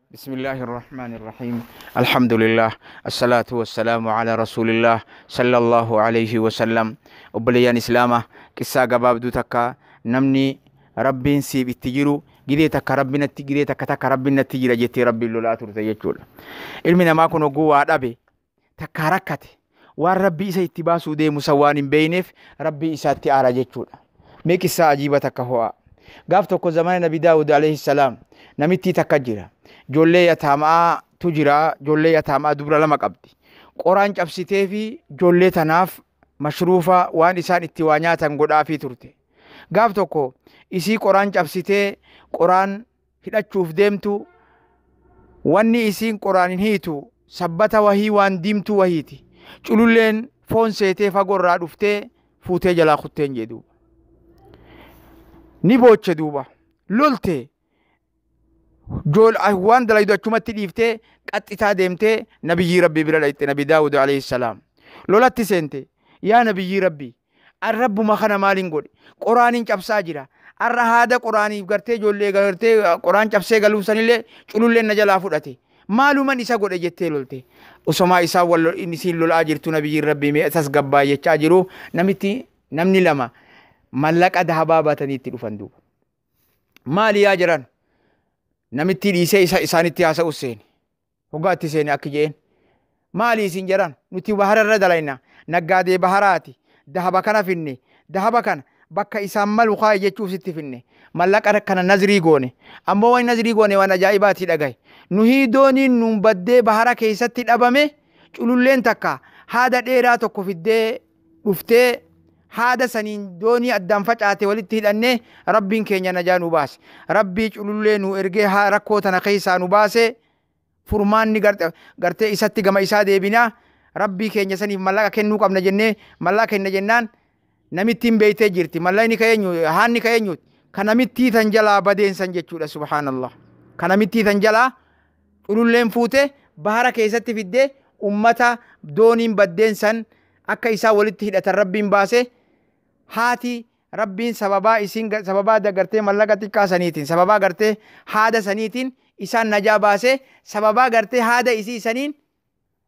بسم الله الرحمن الرحيم. الحمد لله، الصلاة والسلام على رسول الله صلى الله عليه وسلم. Obboleeyyan Islaamaa, qissaa gabaabduu takka. Namni Rabbiin siif itti jiru gidee takka Rabbi natti gidee takka takka Rabbiin natti jira jettee Rabbiin lolaa turte jechuudha. Ilmi namaa kun hogguu waa dhabe takka rakkate, waan Rabbi isa itti baasuu deemu san waan hin beeyneef Rabbii isaatti aara jechuudha. Mee qissaa ajiiba takka ho'a. Gaaf tokko zamana Nabi Daawud alayhi salaam namittii takka jira. Ijoollee yataamaatu jira. Ijoollee yataamaa dubra lama qabdi. Qoraan cabsitee fi ijoollee tanaaf mashruufa waan isaan itti waa nyaatan godhaafii turte. Gaaf tokko isii qoraan cabsitee qoraan hidhachuuf deemtu, wanni isiin qoraan hin hiitu sabbata wahii waan diimtuu wahiiti. Cululleen foon seetee fagoorraa dhuftee fuutee jalaa kutteen jee duuba. Ni booche duuba. Lolte waan dalaydu achumatti dhiiftee qaxxitaa deemtee Nabiyyii Rabbii bira dhayxe, Nabi Daawud alayhi salaam. Lolatti seente: "Yaa Nabiyyii Rabbii, an Rabbuma kana maaliin godhe? Qoraaniin cabsaa jira. Arra haada qoraaniif gartee ijoollee gartee qoraan cabsee galuuf sanillee cululleen na jalaa fudhate. Maaluman isa godhe?" jettee lolte. Osomaa isaa wal isiin lolaa jirtu, Nabiyyiin Rabbii mee tasgabbaa jechaa jiru, namitti namni lama mallaqa dahabaa baatanii itti dhufan duuba. "Maali yaa jiran?" Namitti dhiisee isa isaanitti haasa'u seene. Hoggaa itti seene akki jeen: "Maali isin jedhan?" "Nuti bahara irra dalayna, naggaadee baharaati. Dahaba kana finne, dahaba kana bakka isaan malu kaa'i jechuuf sitti finne. Mallaqa kana nazrii goone. Ammoo waan nazrii goone waan ajaa'ibaati dhagaye. Nuhii dooniin nuun baddee bahara keessatti dhabame, cululleen takka haada dheeraa tokko fiddee dhuftee, haada saniin doonii addaan facaate walitti hidhannee Rabbiin keenya najaa nu baase. Rabbii culullee nu ergee haa rakkoo tana keessaa nu baase. Furmaanni gartee isatti gama isaa deebinaa, Rabbii keenya saniif mallaqa kennuu qabna jennee mallaqa kenna." Jennaan namittiin beeytee jirti. Mallaqni ka eenyu? Haanni ka eenyuti? Ka namittii tan jalaa badeensan jechuudha, subhaanallah. Ka namittii tan jalaa cululleen fuute bahara keessatti fiddee, ummata dooniin baddeensan akka isaa walitti hidhatan Rabbiin baase. Haati Rabbiin sababaa isiin sababaa gartee mallaqa xiqqaa saniitiin, sababaa gartee haada saniitiin isaan najaa baase, sababaa gartee haada isii saniin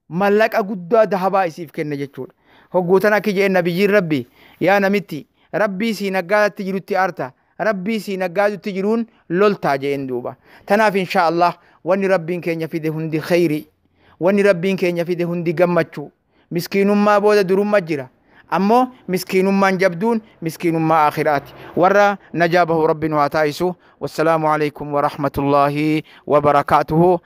mallaqa guddaa dahabaa isiif kenna jechuudha. Hogguutan akki jeen Nabiyyiin Rabbi: "Yaa namitti, Rabbii sii naggaadatti jirutti aarta, Rabbii sii naggaadutti jiruun loltaa," jeen duuba. Tanaaf insha Allah wanni Rabbiin keenya fide hundi kheyri. Wanni Rabbiin keenya fide hundi gammachuu. Miskiinummaa booda durumma jira. Ammoo miskiinummaan jabduun miskiinummaa akhiraati. Warra najaa bahu Rabbi nu haa taasisu. Wassalaamu alaikum wa rahmatullaahi wa barakaatuhu.